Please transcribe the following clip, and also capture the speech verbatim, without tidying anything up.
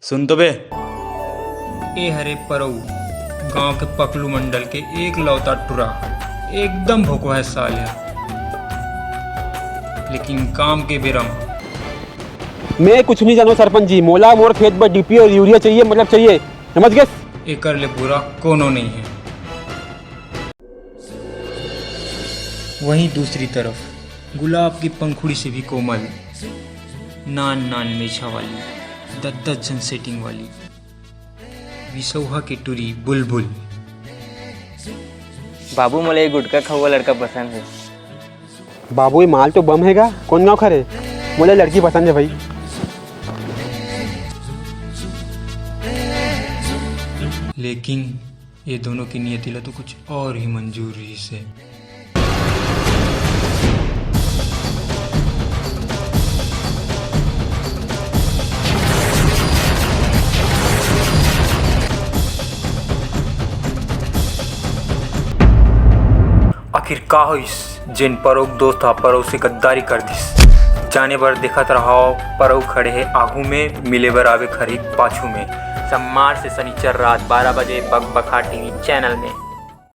सुन तो बे। ए हरे परऊ, गांव के पकलू मंडल के एकलौता टुरा, एकदम भोकवा है साले, लेकिन काम के बेरा म। मैं कुछ नहीं जानूं सरपंच जी, मोला मोर खेत बर डीएपी और यूरिया चाहिए, मतलब चाहिए, समझ गए? एकर ले बुरा कोनो नहीं है। वहीं दूसरी तरफ गुलाब की पंखुड़ी से भी कोमल, नान नान मेछा वाली, दस दस झन सेटिंग वाली, विसौहा की टुरी बुलबुल। बाबू, मोला ये गुटखा खाऊ वाला लड़का पसंद है। बाबू, ये माल तो बम हैगा। कौन गांव खा रे? मोला लड़की पसंद है भाई। लेकिन ये दोनों की नियति ला तो कुछ और ही मंजूर रहिस हे। आखिर का होइस, जेन परऊ के दोस्त हा परऊ से गद्दारी कर दिस? जाने बर देखत रहो परऊ खड़े हे आगू में, मिले बर आवे खरी पाछू में। सम्मार से सनिचर रात बारह बजे बकबका टीवी चैनल में।